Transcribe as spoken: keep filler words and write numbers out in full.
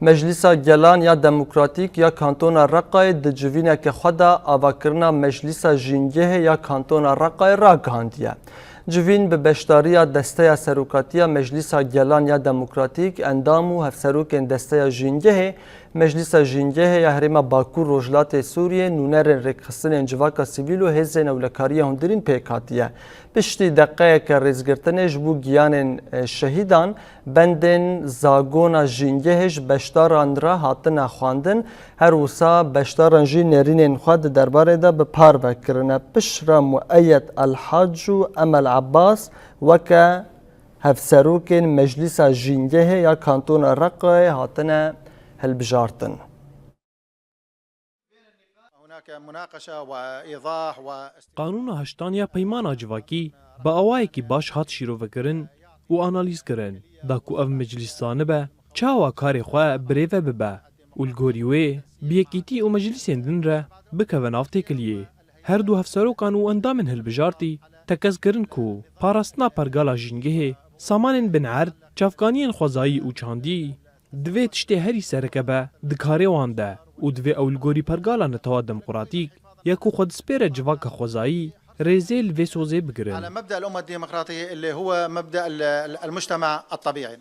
Meclîsa Gelan ya Demokratîk ya Kantona Reqayê di civîneke xwe de avakirina Meclîsa Jîngehê ya Kantona Reqayê ragihandiye. Civîn bi beşdariya Desteya Serokatiya Meclîsa Gelan ya Demokratîk, endam û hevserokên Desteya Jîngehê, Meclîsa Jîngehê ya Herêma Bakur Rojhilatê Sûriyê, nûnerên rêkxistinên civaka sivîl û hêzên ewlekariya hundirîn pêk hatiye. Piştî deqeyeke rêzgirtinê ji bo giyanên, e, şehîdan, bendên zagona Jîngehê ji beşdaran re hatine xwendin, her wisa beşdaran jî nêrînên xwe di derbarê de bi parve kirine. Piştre Mueyyed El Hac û Emel Abbas weke hevserokên Meclîsa Jîngehê ya Kantona Reqayê hatine hilbijartin. Qanûna heştan ya Peymana Civakî bi awayekî baş hat şîrovekirin û analîzkirin da ku ev meclîs zanibe çawa karê xwe bi rê ve bibe û li gorî wê bi yekîtî û meclîsên din re bikeve nav têkiliyê. Her du hevserokan û endamên hilbijartî tekez kirin ku parastina pergala jîngehê, samanên binerd, çavkaniyên xwezayî û çandî, divê tiştê herî sereke be di karê wan de û divê ew li gorî pergala netewa demokratîk ya ku xwe dispêre civaka xwezayî rêzê li vê sozê bigirin. على مبدأ الأمة الديمقراطية اللي هو مبدأ ال- ال- المجتمع الطبيعي.